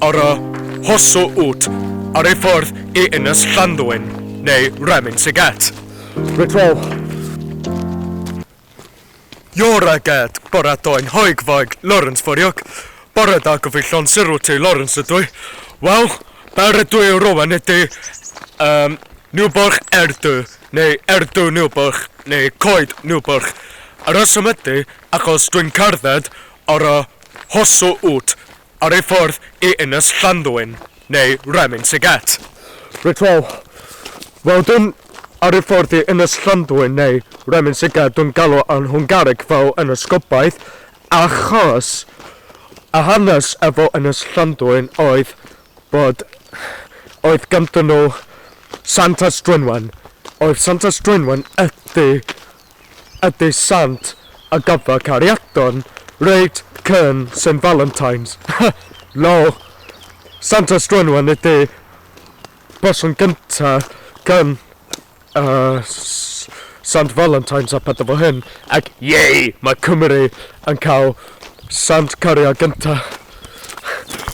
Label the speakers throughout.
Speaker 1: ar y Hosu Út ar ei ffordd i Ynys Llanddwyn neu Remin Siget. Reit wel. Jó reggelt, barátaim, haigvág, Lorenz vagyok. Baradálkovitlon, Szirúti Lorenz ydw i. Wel, be rydw i rwan ydy Niwbwrch Erdw, neu Erdw Niwbwrch, neu Coed Niwbwrch. Y rheswm ydy achos dwi'n cerdded ar y Hosu Út ar ei ffordd i Ynys Llanddwyn, neu Remin Siget. Reit wel, wel dwi'n ar ei ffordd i Ynys Llanddwyn neu Remin Siget, dwi'n galw yn Hwngareg fel Ynys Gobaith, achos y hanes efo Ynys Llanddwyn oedd bod oedd ganddyn nhw Santes Dwynwen. Oedd Santes Dwynwen ydy ydy sant a gyfer cariadon reit cyn St Valentine's. Lol. Santes Dwynwen ydy person gynta cyn Sant Valentine's a pethau fel hyn. Ac yay! Mae Cymru yn cael Sant Cariad gynta.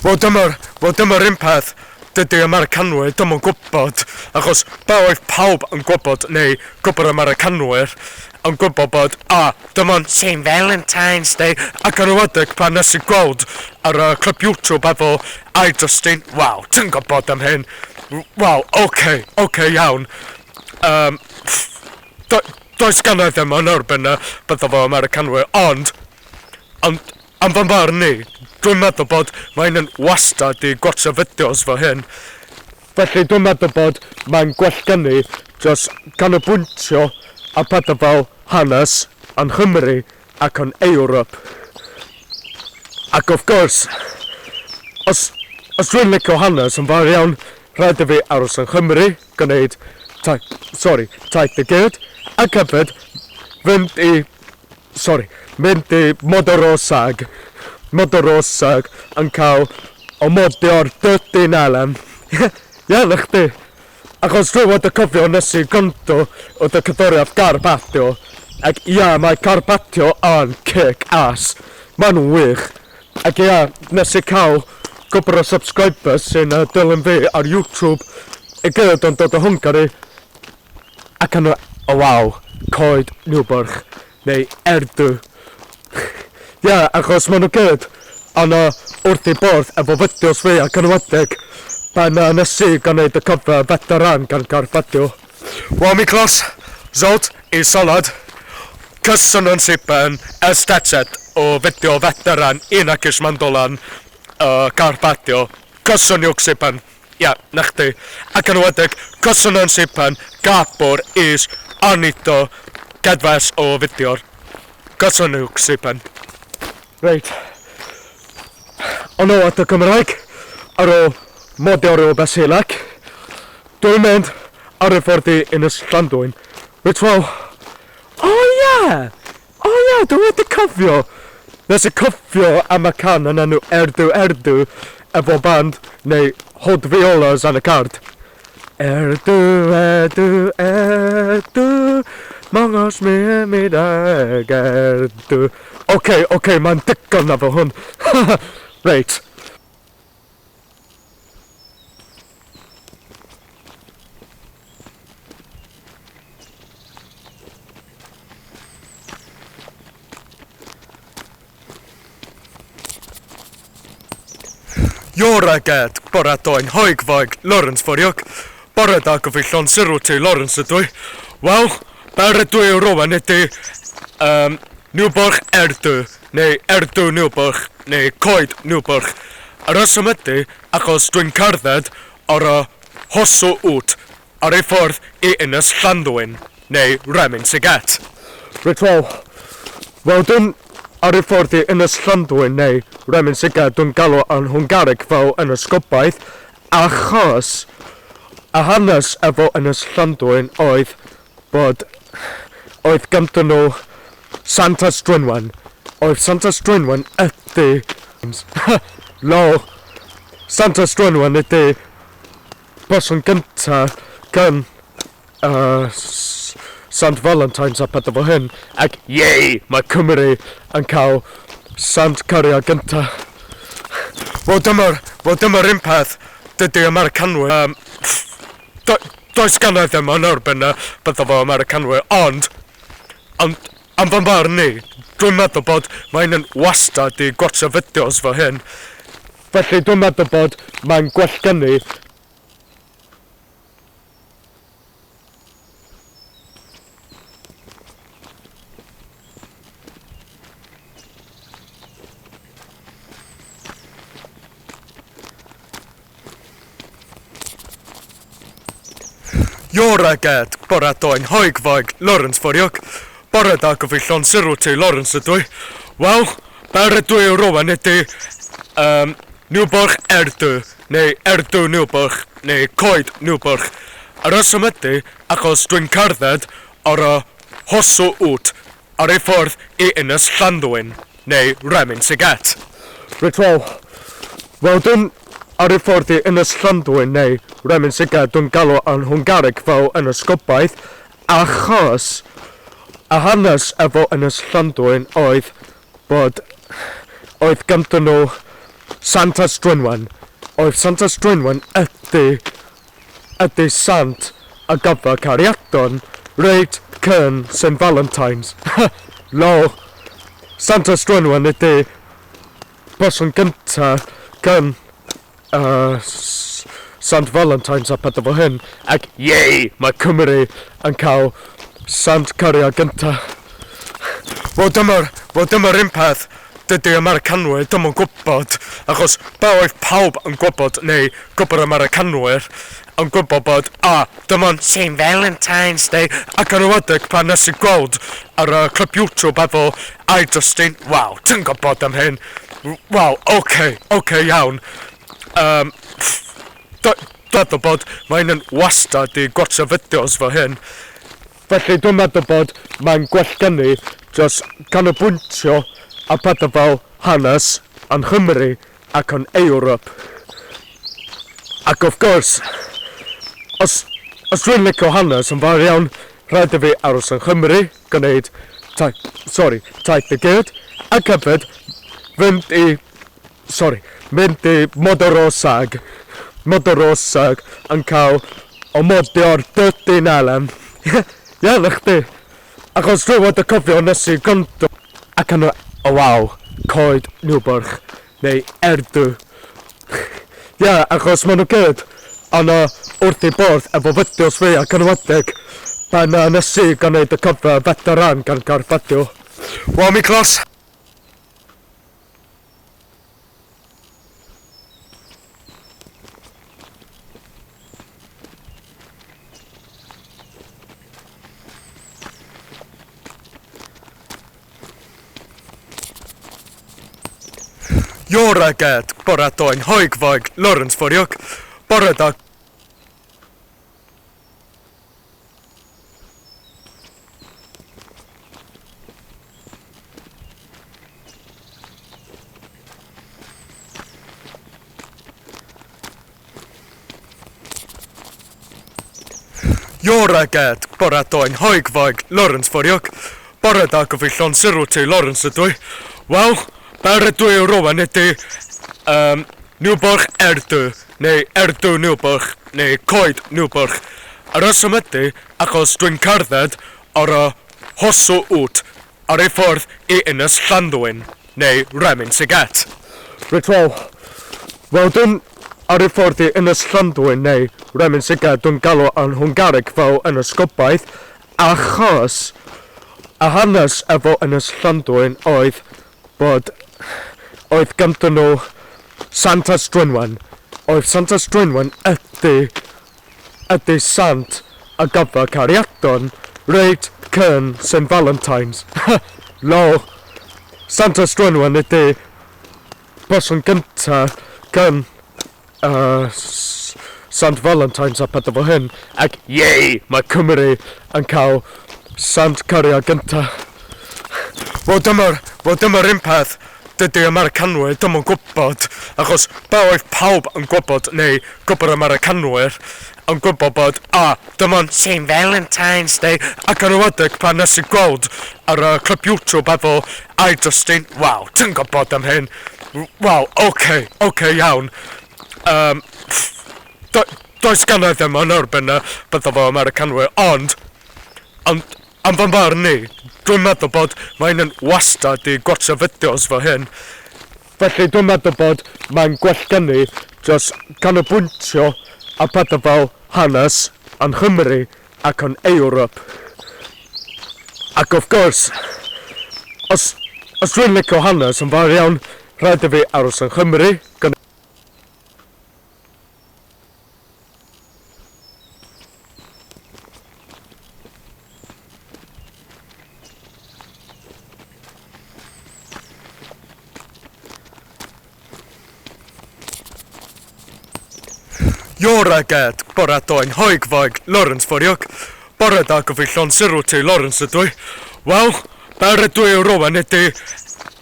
Speaker 1: Wel dyma'r, wel dyma'r un peth, dydy Americanwyr ddim yn gwybod, achos be oedd pawb yn gwybod, neu gwybod Americanwyr, yn gwybod bod, a, dim ond St Valentine's Day, ac yn enwedig pan nes i gweld ar y clip YouTube efo iJustine, waw, ti'n gwybod am hyn, waw, oce, okay, oce okay, iawn. Do, does gan i ddim yn erbyn y bydda fo Americanwyr, ond, ond Am fy marn i, dwi'n meddwl bod mae'n yn wastad i gwatsio fideos fel hyn. Felly dwi'n meddwl bod mae'n gwell gen i jyst canolbwyntio ar pethau fel hanes yn Nghymru ac yn Ewrop. Ac wrth gwrs, os, os dwi'n licio hanes yn fawr iawn, rhaid i fi aros yng Nghymru, gwneud taith, sori, taith y gyd, ac hefyd fynd i sori, mynd i Modorosag, Modorosag yn cael o modio'r dirty nalen. Ie, na chdi. Achos dwi wedi cofio nes i gwrando wrth y cerddoriaeth Carpatio, ac ia, mae Carpatio yn kick ass. Maen nhw'n wych. Ac ia, nes i cael cwpl o subscribers sy'n dilyn fi ar YouTube i gyd yn dod o Hwngari. Ac yna, o waw, coed Niwbwrch, neu Erdw. Ie, achos maen nhw gyd yna wrth eu bodd efo fideos fi ac yn enwedig pan nes i gwneud y cover Veteran gan Carpatio. Wel Miklos, Zsolt i Salad, Köszönöm szépen ezt tetszett a video Veteran énekes mandolán Carpatio. Köszönjük szépen! Ia, 'na chdi. Ac yn enwedig, Köszönöm szépen Gábor és Anita kedves a videór. Köszönjük szépen. Reit. Yn ôl at y Gymraeg, ar ôl Magyarul beszélek. Dwi'n mynd ar y ffordd i Ynys Llanddwyn. Reit wel, o ie! O ie, dwi wedi cofio! Nes i cofio am y can yn enw Erdw Erdw efo band neu Hot Violas yn y card. Erdw, erdw, erdw, mongos mi middag erdw. Oce, oce, mae'n digon na fo hwn. Reit. Jó reggelt, barátaim, haigvág, Lorenz vagyok. Baradálkovitlon, Szirúti Lorenz ydw i. Wel, be rydw i rwan ydy Niwbwrch Erdw, neu Erdw Niwbwrch, neu Coed Niwbwrch. Y rheswm ydy achos dwi'n cerdded ar y Hosu Út ar ei ffordd i Ynys Llanddwyn, neu Remin Siget. Reit wel, wel dwi'n ar ei ffordd i Ynys Llanddwyn neu Remin Siget, dwi'n galw yn Hwngareg fel Ynys Gobaith, achos y hanes efo Ynys Llanddwyn oedd bod oedd ganddyn nhw Santes Dwynwen. Oedd Santes Dwynwen ydy... Lol. Santes Dwynwen ydy person gynta gan Sant Valentine's a pethau fel hyn. Ac yay! Mae Cymru yn cael Sant Cariad gynta. Wel dyma'r, wel dyma'r un peth, dydy Americanwyr, um, do, does gan e ddim yn erbyn y bydda fo Americanwyr, ond, ond, am fy marn i, dwi'n meddwl bod mae'n yn wastad i gwatsio fideos fel hyn. Felly dwi'n meddwl bod mae'n gwell gen i Jó reggelt, barátaim, hajgvajg, Lorenz vagyok. Bore da gyfeillion, sut wyt ti, Lawrence ydw i. Wel, be rydw i rwan ydy um, Niwbwrch Erdw, neu Erdw Niwbwrch, neu Coed Niwbwrch. Y rheswm ydy achos dwi'n cerdded ar y Hosu Wt ar ei ffordd i Ynys Llanddwyn, neu Remyn Siget. Reit wel, wel dwi'n ar ei ffordd i Ynys Llanddwyn neu Remyn Siget, dwi'n galw yn Hwngareg fel Ynys Gobaith, achos y hanes efo Ynys Llanddwyn oedd bod oedd ganddyn nhw Santes Dwynwen. Oedd Santes Dwynwen ydy ydy sant a gyfer cariadon reit cyn St Valentine's. Lol. Santes Dwynwen ydy person gynta gyn Sant Valentine's a pethau fel hyn. Ac yay, mae Cymru yn cael Sant Cariad gynta. Wel dyma'r, wel dyma'r un peth, dydy Americanwyr ddim yn gwybod, achos be oedd pawb yn gwybod, neu gwybod Americanwyr, yn gwybod bod, a, dim ond St Valentine's Day, ac yn enwedig pan nes i gweld ar y clip YouTube efo iJustine, waw, ti'n gwybod am hyn, waw, oce, okay, oce okay, iawn. Um, meddwl bod mae'n yn wastad i gwatsio fideos fel hyn. Felly dwi'n meddwl bod mae'n gwell gen i jyst canolbwyntio ar pethau fel hanes yn Nghymru ac yn Ewrop. Ac wrth gwrs, os, os dwi'n licio hanes yn fawr iawn, rhaid i fi aros yn Nghymru, gwneud taith, sorry, taith y gyd, ac hefyd fynd i Sori, mynd i Modorosag. Modorosag yn cael o modio'r dirty nalen. Ie, na chdi. Achos dwi wedi cofio nes i gwrando ac yna, o waw, coed Niwbwrch, neu Erdw. Ie, yeah, achos maen nhw gyd yna wrth eu bodd efo fideos fi ac yn enwedig pan nes i gwneud y cyfer veteran gan Garfadio. Wel, Miklos! Jó reggelt, barátaim, hajgvajg, Lorenz vagyok. Bore da. Jó reggelt, barátaim, hajgvajg, Lorenz vagyok. Bore da gyfeillion, sut wyt ti, Lawrence ydw i. Wel, be rydw i rwan ydy um, Niwbwrch Erdw, neu Erdw Niwbwrch, neu Coed Niwbwrch. Y rheswm ydy achos dwi'n cerdded ar y Hosu Wt ar ei ffordd i Ynys Llanddwyn, neu Remyn Siget. Reit wel, wel dwi'n ar ei ffordd i Ynys Llanddwyn neu Remyn Siget, dwi'n galw yn Hwngareg fel Ynys Gobaith, achos y hanes efo Ynys Llanddwyn oedd bod oedd ganddyn nhw Santes Dwynwen. Oedd Santes Dwynwen ydy ydy sant a gyfer cariadon reit cyn St Valentine's. Lol. Santes Dwynwen ydy person gynta gyn Sant Valentine's a pethau fel hyn. Ac yay, mae Cymru yn cael Sant Cariad gynta. Wel dyma'r, wel dyma'r un peth, dydy Americanwyr ddim yn gwybod, achos be oedd pawb yn gwybod, neu gwybod Americanwyr, yn gwybod bod, a, dim ond St Valentine's Day, ac yn enwedig pan nes i gweld ar y clip YouTube efo iJustine, waw, ti'n gwybod am hyn, Waw, oce, okay, oce okay, iawn. Um, do, does gan i ddim yn erbyn y bydda fo Americanwyr, ond, ond, am fy marn i, dwi'n meddwl bod mae'n yn wastad i gwatsio fideos fel hyn. Felly dwi'n meddwl bod mae'n gwell gen i jyst canolbwyntio ar pethau fel hanes yn Nghymru ac yn Ewrop. Ac wrth gwrs, os, os dwi'n licio hanes yn fawr iawn, rhaid i fi aros yng Nghymru, gan Jó reggelt, barátaim, hajgvajg, Lorenz vagyok. Bore da gyfeillion, sut wyt ti, Lawrence ydw i. Wel, be rydw i rwan ydy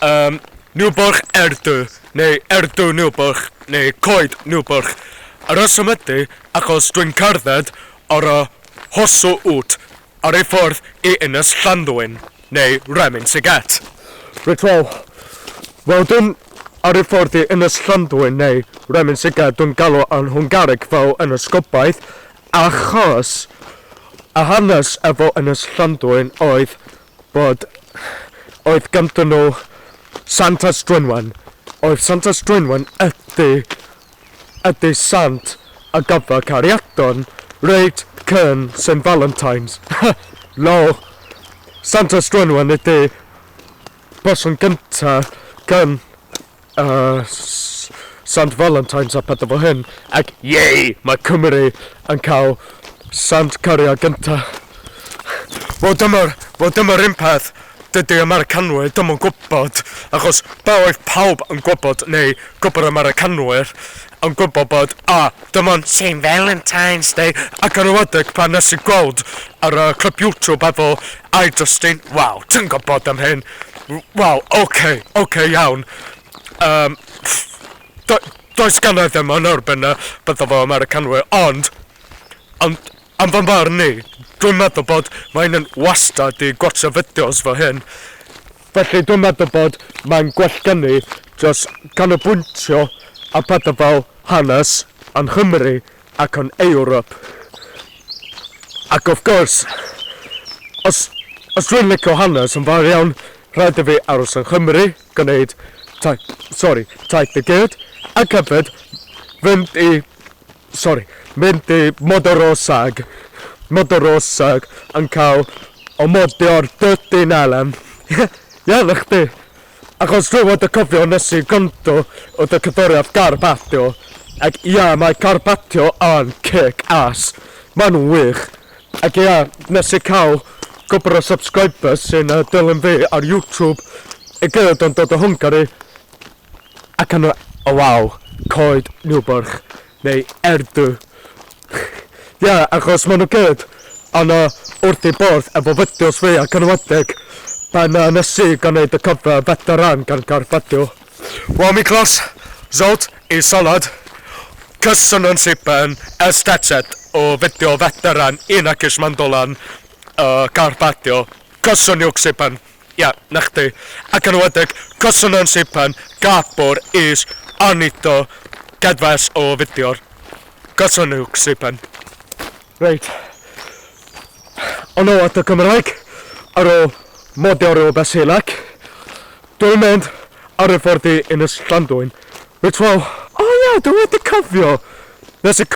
Speaker 1: um, Niwbwrch Erdw, neu Erdw Niwbwrch, neu Coed Niwbwrch. Y rheswm ydy achos dwi'n cerdded ar y Hosu Út ar ei ffordd i Ynys Llanddwyn, neu Remin Siget. Reit wel, wel dwi'n ar ei ffordd i Ynys Llanddwyn neu Remin Siget, dwi'n galw yn Hwngareg fel Ynys Gobaith, achos y hanes efo Ynys Llanddwyn oedd bod oedd ganddyn nhw Santes Dwynwen. Oedd Santes Dwynwen ydy ydy sant a gyfer cariadon reit cyn St Valentine's. Lol. Santes Dwynwen ydy person gynta cyn uh, Sant Valentine's a pethau fel hyn. Ac yay, mae Cymru yn cael Sant Cariad gynta. Wel dyma'r, wel dyma'r un peth, dydy Americanwyr ddim yn gwybod, achos be oedd pawb yn gwybod, neu gwybod Americanwyr, yn gwybod bod, a, dim ond St Valentine's Day, ac yn enwedig pan nes i gweld ar y clip YouTube efo I Justin, waw, ti'n gwybod am hyn, waw, oce, okay, oce okay, iawn. Um, do, does gan i ddim yn erbyn y bydda fo Americanwyr, ond, ond Am fy marn i, dwi'n meddwl bod mae'n yn wastad i gwatsio fideos fel hyn. Felly dwi'n meddwl bod mae'n gwell gen i jyst canolbwyntio ar pethau fel hanes yn Nghymru ac yn Ewrop. Ac wrth gwrs, os, os dwi'n licio hanes yn fawr iawn, rhaid i fi aros yng Nghymru, gwneud taith, sori, taith y gyd, ac hefyd fynd i sori, mynd i Modorosag, Modorosag yn cael o modio'r dirty nelen. Ie, na chdi. Achos dwi wedi cofio nes i gwrando wrth y cerddoriaeth Carpatio, ac ia, mae Carpatio yn kick ass. Maen nhw'n wych. Ac ia, nes i cael cwpl o subscribers sy'n dilyn fi ar YouTube i gyd yn dod o Hwngari. Ac yna, o waw, coed Niwbwrch, neu Erdw. Ie, yeah, achos maen nhw gyd yn wrth eu bodd efo fideos fi ac yn enwedig pan nes i gwneud y cover veteran gan Carpatio. Wel, Miklos, Zolt i Solod, Köszönöm szépen ezt tetszett a videó veterán énekes mandolán Carpatio. Köszönjük szépen! Ia, 'na chdi. Ac yn enwedig, Köszönöm szépen Gábor és Anita kedves a videór. Köszönjük szépen. Reit. Yn ôl at y Cymraeg, ar ôl modio beszélek, dwi'n mynd ar y ffordd i Ynys Llanddwyn. Reit wel, o ie, dwi wedi cofio. Nes i